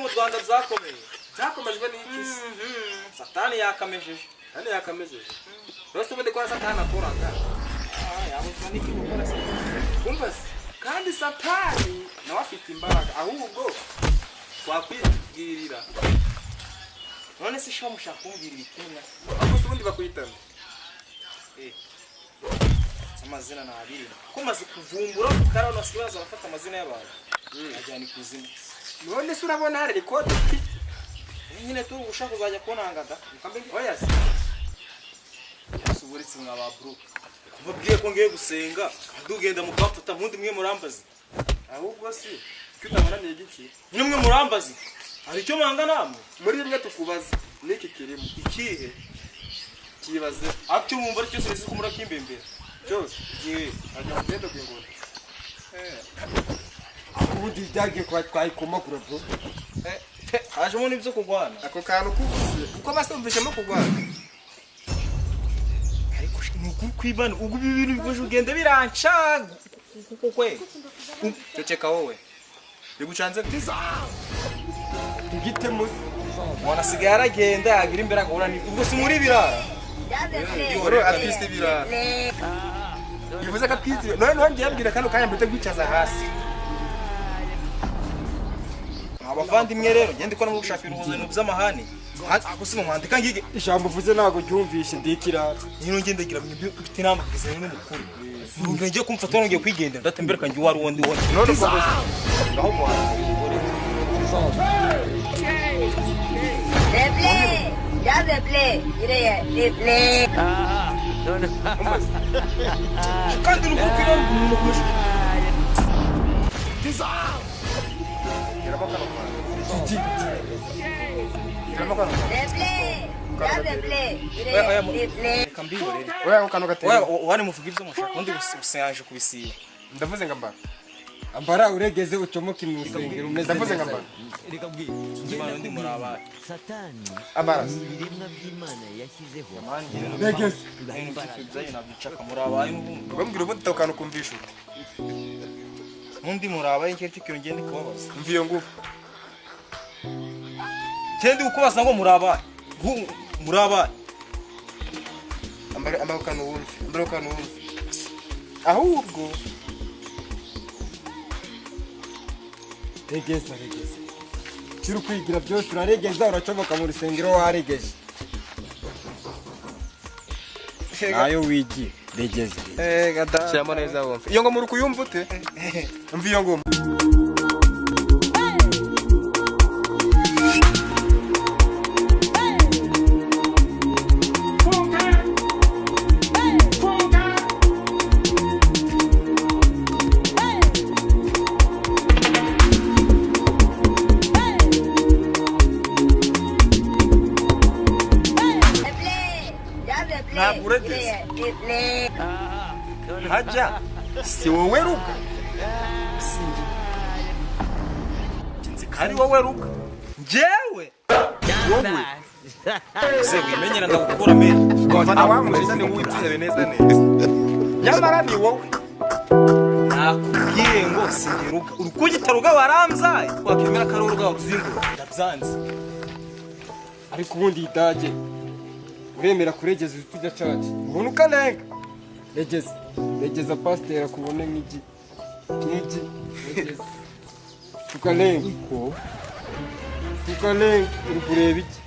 mu Rwanda byakomeye. Byakomejwe n'iki? Satani yakamejeje. Satani yakamejeje. Rwose ubundi ko Satani akoraga. Yabuzwa n'iki gukora se? Umva se, kandi Satani nawe afite imbaraga ahubwo twakwibwirira. None se sha mushaka kumbwira ibikenya? Ahubwo se ubundi bakwitana. Amazina ni abiri. Ko maze kuvumbura kukara no sibaza abafata amazina y'abantu. Ajyana ikuzimu. None se urabona hari record ufite? Nyine tu ushaka kuzajya konangaga. Oya se. Suburitse mwa ba bro. Kubabwiye ko ngiye gusenga, ndugenda mukapfuta nkundi mwe murambazi. Ahubwo si kutabona ni igiki? Nyine mwe murambazi. Hari icyo mwanga namwe? Muri bimwe tukubaza niki kirimo? Ikihe? Kibaze. Acyo mumva ari cyose bizi ko murakimbembera. Cyose. Ye, ajya kugenda kwingona. Ubundi byagiye kwa twayikomagura bro. Hajemo n'ibyo kugwana. Ako kantu kuvuze uko basumvishemo kugwana. Ariko nuko kwibana ugu ibintu bikoje ugenda biranca kuko kwe. Ceceka wowe. Bigucanze byiza. Tugitemo wanasigaye aragenda yagira imbere agahura ni ubwo si muri birara. Oro atwise birara. Bivuze ko atwise. None nongeye abwira kano kanya mbete gwicaza hasi. Abavandimwe rero ngende ko namugushaka ibintu by'amahane. Ako si mwandika ngige ijambo uvuze ntago ryumvishe ndikirara. Nyino ngende ngira mfite inama kugeza n'umukuru. Ngiye kumfata ngiye kwigendera ndatembereka ngi wari wondi wondi. None ubwo ngaho mwana. Kandi n'ukuri n'ukuri. Oya muvuga ibyo mushaka undi gusenyaje kubisiba. Ndavuze ngo ambara. Ambara uregeze ucomoke mu rusengero umeze. Ndavuze ngo ambara. Reka bwi. Imana ndi murabaye. Satani. Ambara. Ibiremwa by'Imana yashyizeho. Regeze. Ibyo nabicaka murabaye n'ubundi. Ubambwira ubundi tokana kumvisha ute. Undi murabaye icyo cyo ngende kubabaza. Mviyo ngufu. Kendi ukubaza ngo murabaye. Murabaye. Ambara ambara kanu wumve. Ambara kanu wumve. Ahubwo regeza regeza. Kiri kwigira byose uraregeza uracomoka mu rusengero waregeje. Ayo wigi regeza. Gada. Shyiramo neza wumve. Iyo ngoma uri kuyumva ute? Mvi iyo ngoma. Hajya si wowe ruga. Sinzi kari wowe ruga. Njyewe wowe. Se wimenyera ndagukura me. Abamujiza ni wowe itsinda neza neza. Nyamara ni wowe. Nakubwiye ngo sinjye ruga. Urukugita ruga waramzaye. Wakemera kari ruga waruzingo. Ndabyanze. Ariko ubundi idage. Uremera kuregeza utujya church. Umuntu ukanenga. Regeza. Regeza pastor akubone nk'igi. Nk'igi. Regeza. Tukalenga. Tukalenga uri kureba iki?